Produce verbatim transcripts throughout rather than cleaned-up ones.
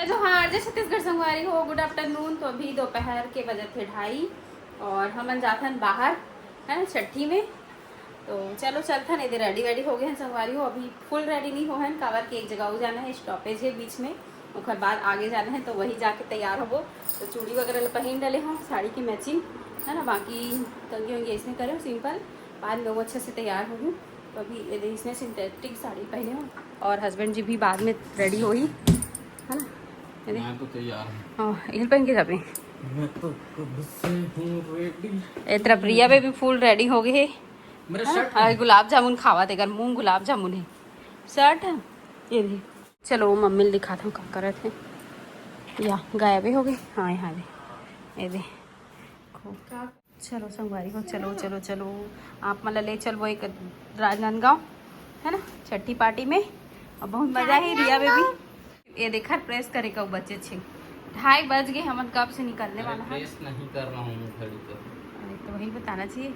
जोहार, जय छत्तीसगढ़ संगवारी हो, गुड आफ्टरनून। तो अभी दोपहर के बजत हे ढाई और हमन जाथन बाहर, है ना, छट्ठी में। तो चलो चलथन, एदे रेडी वेडी हो गए हैं संगवारी हो, अभी फुल रेडी नहीं हो हैं, काबर के एक जगह अउ जाना है, स्टॉपेज है बीच में, ओकर बाद आगे जाना है, तो वही जाके तैयार होबो। तो चूड़ी वगैरह ल पहिन डले हो, साड़ी की मैचिंग, है ना, बाकी कंगी वंगी इसने करे हो सिंपल, बाद में वो अच्छे से तैयार हो। तो अभी ये इसने सिंथेटिक साड़ी पहने हो और हस्बैंड जी भी बाद में रेडी होही, है ना। ये दे। मैं तो तैयार हूँ। हाँ, हिल पहन के जाबे। मैं तो कब से हूँ रेडी। ए तरफ रिया बेबी फुल रेडी हो गई है। मेरा हाँ, शर्ट और गुलाब जामुन खावा तेकर मुंह गुलाब जामुन है। शर्ट है ये भी। चलो मम्मी ल दिखात हूँ का करत है। या गायबे हो गई। हाँ, यहाँ दे, ये दे। चलो संगवारी हो, चलो चलो चलो, आप मन ला ले चलबो एक राजनांदगांव, है ना, छट्ठी पार्टी में। और बहुत मजा है रिया बेबी। ये देखा, प्रेस करे का बचे छे, ढाई बज गए, हमन कब से निकलने वाला है। प्रेस नहीं कर रहा हूँ घड़ी को। अरे तो वही बताना चाहिए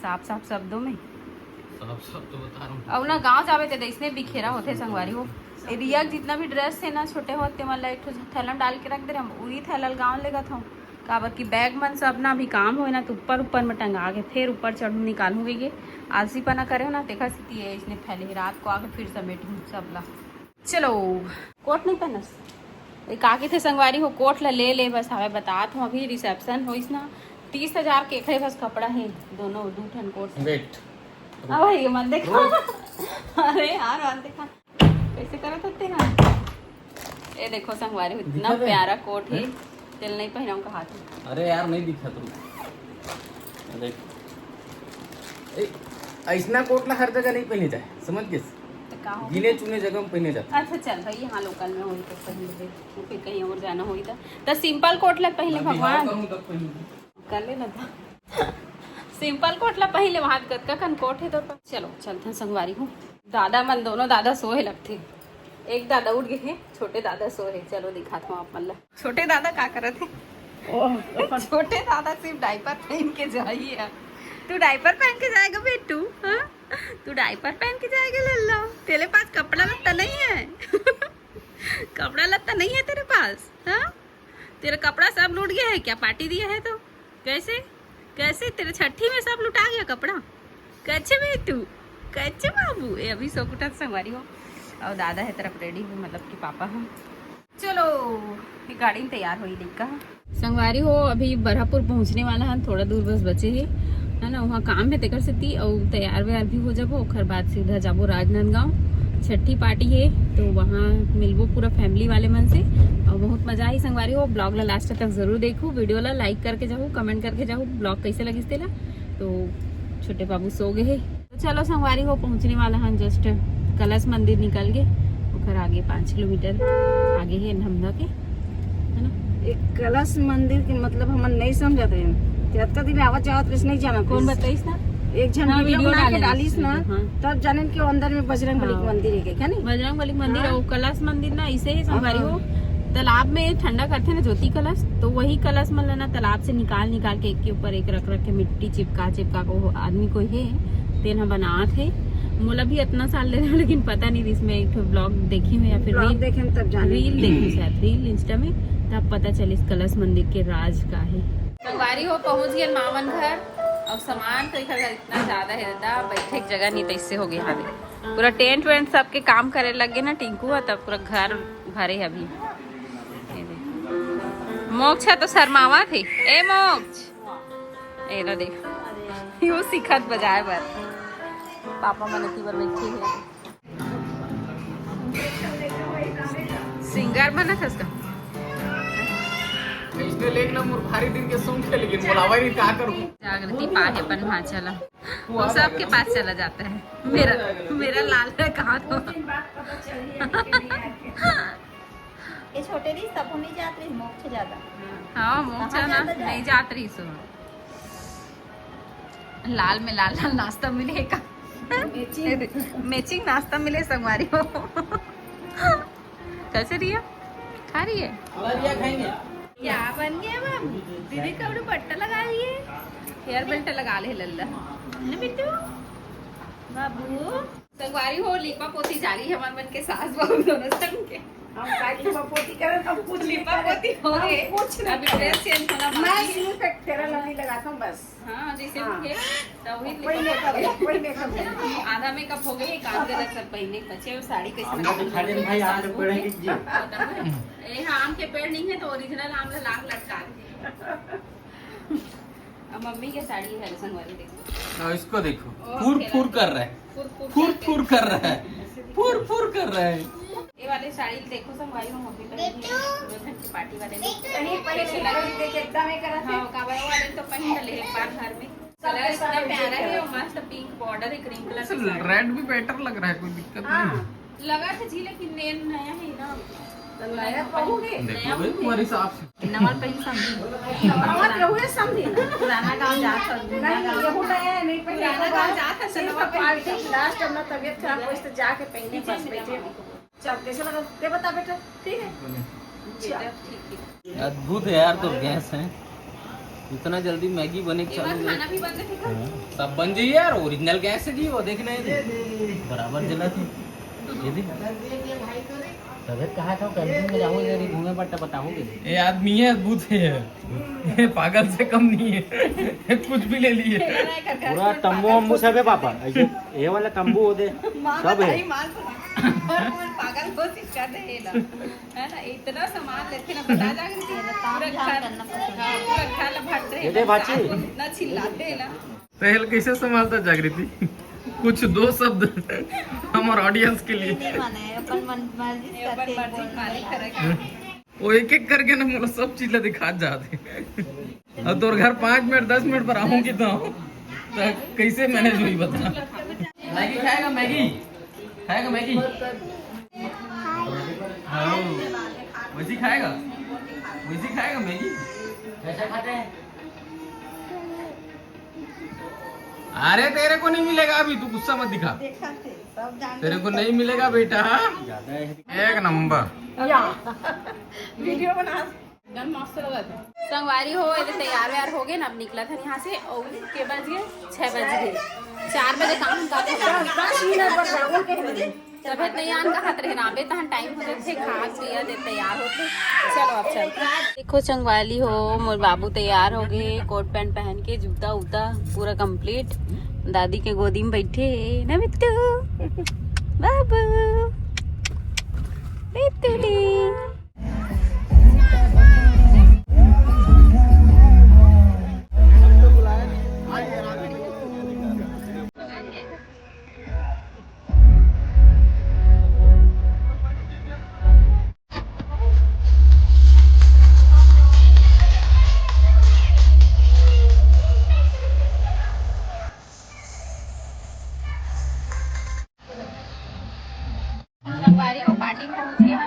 साफ साफ शब्दों में। साफ साफ तो बता रहा हूँ। अब ना गांव जावे ते इसने बिखेरा होते संगवारी हो। ए रिया के जितना भी ड्रेस है ना छोटे होते, मतलब एक ठो थैला में डाल के रख दे रहे हम, उही थैला ल गांव लेगत हूँ। काबर कि बैग मन सब ना अभी काम होए ना, तो ऊपर ऊपर में टंगा के फिर ऊपर चढ़ू निकालू गई। आलसीपना करे हो ना, तेखर सेती ये इसने फैले ही। रात को आके फिर समेटू सब ला। चलो, कोट नहीं पहनस? ए, का कहिथे संगवारी हो, कोट ला ले ले बस, हमें बतात हूँ, अभी रिसेप्शन होइस ना, तीस हजार के एकरे बस कपड़ा है, दोनों दू ठन कोट। वेट। अब भाई ये मत देखो। अरे यार, मत देखा। कैसे करत होते हैं? ये देखो संगवारी, इतना दिखा दे। प्यारा कोट है। हैं? तेल नहीं पहनाऊं कहा था। अरे यार, नहीं दिखा तू। देख। ए, ऐसना कोट ला हर जगह नहीं पहने जाए, समझ गेस? तो का हो? गिने चुने जगह में पहने जाता। अच्छा चल भाई, यहाँ लोकल में होई तो पहन ले, फिर कहीं और जाना होई तो। तो सिंपल कोट ला पहले मैं बिहार भगवान। का हूँ, तब पहनूंगा। कर लेना था। सिंपल कोट ला पहले, वहां कतका कन कोट है तोर पास। चलो चलथन संगवारी हो। दादा मन दोनों दादा सोए लगथे। एक दादा उठ गए हैं, छोटे दादा सोए हैं। चलो दिखात हूँ आप मन ला। छोटे दादा का करत है? छोटे दादा सिर्फ डायपर पहन के जाइए। तू डायपर पहन के जाएगा बेटू? हाँ, तू डायपर पहन के जाएगा लल्ला। तेरे पास कपड़ा लत्ता नहीं है। कपड़ा लत्ता नहीं है तेरे पास, हाँ? तेरा कपड़ा सब लूट गया है क्या? पार्टी दिया है तो कैसे, कैसे तेरे छट्ठी में सब लुटा गया कपड़ा? कैसे बेटू, कैसे बाबू? ए अभी सो उठा संगवारी हो। और दादा है तरफ रेडी हो, मतलब कि पापा हो। चलो, ये गाड़ी में तैयार होई लइका। संगवारी हो, अभी बरहापुर पहुंचने वाला है, थोड़ा दूर बस बचे है, है ना, वहाँ काम है तेकर सेती, और तैयार व्यार भी हो जाबो, ओकर बाद सीधा जाबो राजनांदगांव, छट्ठी पार्टी है, तो वहाँ मिलबो पूरा फैमिली वाले मन से। और बहुत मजा आई संगवारी हो, ब्लॉग ला लास्ट तक जरूर देखू, वीडियो ला लाइक करके जाहू, कमेंट करके जाहू, ब्लॉग कैसे लगिस तेला। तो छोटे बाबू सो गए है, तो चलो संगवारी हो, पहुँचने वाला है जस्ट कलश मंदिर निकल के, ओकर आगे पाँच किलोमीटर आगे है धमधा के, है ना। एक कलश मंदिर के मतलब हमन नहीं समझत रहे। जतका दिन आवत जावत रहिस नहीं जाना कौन रहिस। बताइस ना? एक झन हाँ, वीडियो वीडियो बना के डाले डालिस ना, हाँ। तब जाने कि वो अंदर में बजरंग बली के हाँ। मंदिर है, क्या नहीं? बजरंग बली के मंदिर हाँ। और कलश मंदिर ना, इसे ही संगवारी हाँ। हो। तालाब में ठंडा करथे ना ज्योति कलश, तो वही कलश मन ला ना तालाब से निकाल निकाल के एक के ऊपर एक रख रख के मिट्टी चिपका चिपका को आदमी कोई है, तेन ह बनात हे। मोला भी इतना साल ले रहे, लेकिन पता नहीं, इसमें एक ठो ब्लॉग देखी हूँ या फिर ब्लॉग रील, देखे में तब जाने। रील देखी शायद, रील इंस्टा में, तब पता चलिस कलश मंदिर के राज का है। संगवारी हो, पहुंच गए मामन घर। और सामान तो इधर इतना ज्यादा है दादा, बैठे के जगह नहीं, तो इससे हो गया हावी। पूरा टेंट वेंट सबके काम करे लग गए ना टिंकू ह, तब पूरा घर भरे है अभी। ये दे। मोक्ष ह तो शर्मावत हे। ए मोक्ष, ए ला देख, यो सिखत बजाए बर। पापा मन एती बर बैठे हे। सिंगर बनत हस का? इसने लेख ना मोर भारी दिन के शौक है, लेकिन बोलावा नहीं, का करूँ? जागृति पाहे अपन भांचा ला। वो सबके पास चला जाता है। मेरा, मेरा लाल है कहाँ तो। ये छोटे रहिस तब नहीं जात रहिस मोक्ष ज्यादा। हाँ, मोक्ष कहाँ ना जाता जाए? नहीं जात रहिस हो। लाल में लाल लाल नाश्ता मिले का? मैचिंग नाश्ता मिले संगवारी हो। कैसे रिया? खा रही है? क्या बन गया बाबू? दीदी कपड़े पट्टा लगा लिए। हेयर बेल्ट लगा ले लल्ला। है ना बिट्टू? बाबू। संगवारी हो, लीपा पोती जारी है हमारे मन के सास बहू दोनों संग के। हम काकी बपोती करन, हम कुछ नहीं लिपा करन। पोती हो हम गए। कुछ नहीं अभी करन। Dress change होना मैं बाकी है। सिर्फ एक Fair and Lovely लगाता हूँ बस। हाँ, जैसे हाँ। उठे, तो वही कोई लिपा makeup पोती। नहीं, कोई makeup नहीं। आधा makeup हो गए, एक आम के लग सब पहने बचे, वो साड़ी कैसे हम लोग बना खा लेंगे भाई, आम के सासू पेड़ के। हैं कि जी? बताओ। ये हाँ, आम के पेड़ नहीं है तो original आम ला लाग लटका दे। अब मम्मी के साड़ी है संगवारी, देखो। हाँ, इसको देखो, ओके, फुर फुर कर रहा है, फुर फुर फुर फुर कर रहा है, फुर फुर कर रहा है। ये वाले साड़ी देखो संगवारी, हम अभी पहनी है, पूरे घर की पार्टी वाले लोग। पहनी, पहनी, कैसे लगे? पहनी, देख, एकदम एक रहा हाँ, है। काबा वाले तो पहन ले एक बार घर में। कलर इतना प्यारा है और मस्त pink border है, green colour की साड़ी। Red भी better लग रहा है, कोई दिक्कत हाँ। नहीं है। लगा था जी, लेकिन name नया है ना। तो नया पाऊंगे। देख लो भाई, तुम्हारे हिसाब से। नवा पहन समझी। नवा रहुए समझी ना। पुराना गांव जात था, नहीं, नया गांव। ये होता है, नहीं पहने पुराना गांव जात था, सिर्फ नवा पहन party last अपना तबीयत खराब हुई तो जाके पहने बस बैठे। चल, कैसे लगा? ते बता बेटा, ठीक है? चल। अद्भुत है यार, तो गैस है, इतना जल्दी मैगी बने के एक बार चालू हो गई। खाना भी बन गया, ठीक है? हाँ, सब बन जाइए यार, ओरिजिनल गैस है जी, वो देखना है जी, बराबर जला थी। ये देख, तबे कहा था कैंपिंग में जाओगे, घूमे बर त बताओगे। ये आदमी है, अद्भुत है, ये पागल से कम नहीं है, ये कुछ भी ले लिए। पूरा तंबू वंबू सब है पापा, ऐसे ये वाला तंबू हो दे, माँ सब है। बताई, माँ सुना। और वो पागल कोशिश कर रहे हैं ना, है ना, इतना सामान लेते ना, बता जागृति, पूरा घर, हाँ, पूरा घर भरते हैं, ये दे बाची। इतना चिल्लाते हैं ना। तहल कैसे संभालता जागृति? कुछ दो शब्द हमारे audience के लिए। नहीं माने, अपन मन मर्जी से ये अपन करते हैं, मर्जी बोल मालिक रहे हैं। करेगा। वो एक एक करके ना मोला सब चीज ला दिखात जात हे। अब तोर घर पाँच मिनट दस मिनट पर आऊंगी तो, तो कैसे manage होई बता। मैगी खाएगा, मैगी खाएगा, मैगी। हाँ, वैसे ही खाएगा, वैसे ही खाएगा मैगी। कैसा खाते हैं? अरे तेरे को नहीं मिलेगा अभी, तू गुस्सा मत दिखा। देखा थे, सब जान तेरे को नहीं मिलेगा बेटा। एक नंबर। या। वीडियो बना। गन मस्त लगा था। संगवारी हो, ये तैयार वैयार हो गए ना, अब निकला था यहाँ से और के बज गए, छह बज गए, चार बजे काम का था। दस मिनट पर जाओ, कह दे। तबीयत नहीं आन का हाथ रहना, अबे तहन टाइम हो जाथे, खा पिया दे, तैयार होथे। चलो अब चल। देखो संगवारी हो, मोर बाबू तैयार हो गए, कोट पैंट पहन के, जूता उता पूरा कंप्लीट। दादी के गोदी में बैठे हे ना बिट्टू, बाबू, बिट्टू ली। संगवारी हो, पार्टी पहुंच गया।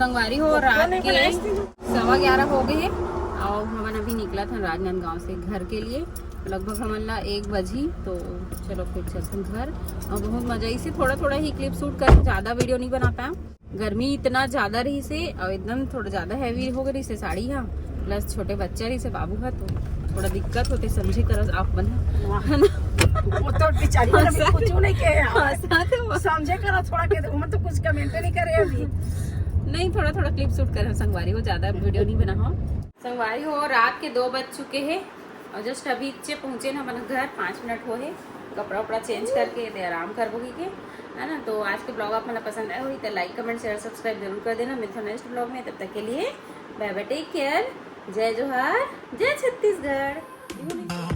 संगवारी हो, रात के सवा ग्यारह हो गए हे और हमन अभी निकलत हन राजनांदगांव से घर के लिए। लगभग हमन ला एक बजी, तो चलो फिर चलथन घर। और बहुत मजा आइसे, थोड़ा थोड़ा ही क्लिप शूट कर, ज्यादा वीडियो नहीं बना पाया। गर्मी इतना ज्यादा रहिसे और एकदम थोड़ा ज्यादा हैवी हो गई रहिसे साड़ी हा, प्लस छोटे बच्चा रहिसे बाबू हा, तो थोड़ा दिक्कत होते, समझे करो आप मन, है ना? वो तो बेचारी मन अभी कुछ नहीं कहे यार। हंसा तो बस। समझे करो थोड़ा के, उमन तो कुछ कमेंट नहीं करे अभी। नहीं, थोड़ा थोड़ा क्लिप शूट कर संगवारी हो, ज्यादा वीडियो नहीं बना हो। संगवारी हो, रात के दो बज चुके हैं और जस्ट अभी इच्चे पहुंचे ना अपन घर, पाँच मिनट हो है। कपड़ा उपड़ा चेंज करके दे आराम करबो ही के, है ना। तो आज के ब्लॉग आप मन ला पसंद आया होही तो लाइक, कमेंट, शेयर, सब्सक्राइब जरूर कर देना। मिलते हैं नेक्स्ट ब्लॉग में, तब तक के लिए बाय बाय, टेक केयर, जय जोहार, जय छत्तीसगढ़।